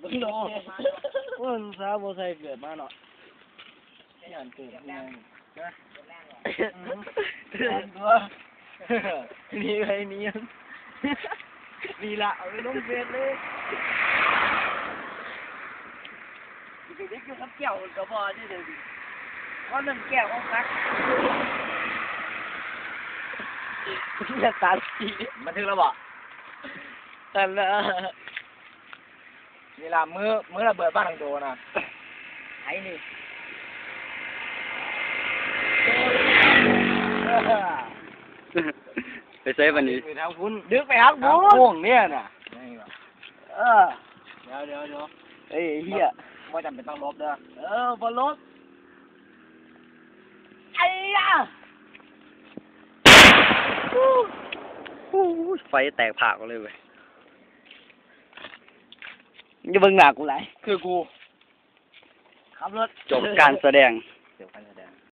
ໂອ້ ໂອ້ຍ ສາວບໍ່ໃສ່ເກີດມາເນາະ ຢ້ານເກີດເມື່ອຍ ນະ ອືມ ເຕືອນຕົວ ໜີໄປໜີ ນີ້ລະ ເອົາໄປລົງເຟສເລີຍ ຊິໄປເດັກຢູ່ກັບແກ້ວກໍບໍ່ໄດ້ເດີ ເພາະນັ້ນແກ້ວເຂົາຄັກ ຢ່າຕັດ ບັນທຶກແລ້ວບໍ່? ອັນລະ ນີ້ລະ ມື ມືລະເບີດບ້ານທັງໂຕນະ ໃຜນີ້ ໄປໃສບັດນີ້ ໄປທາງພຸ້ນ ດຶກໄປທາງພຸ້ນ ທາງໂຄ້ງເດ້ນະ ເອີ ດຽວໆໆ ເອີຍ ເຮີ້ຍ ບໍ່ຈຳເປັນຕ້ອງຫຼົບເດີ ເອີ ບໍ່ຫຼົບ ໄອ້ຍາ ໂອ້ຍ ໄຟແຕກພາກເລີຍເວີຍ. ຢ່າເບິ່ງໜ້າກູຫຼາຍ ຄືກູ ຂັບລົດ ຈົບການສະແດງ ຈົບການສະແດ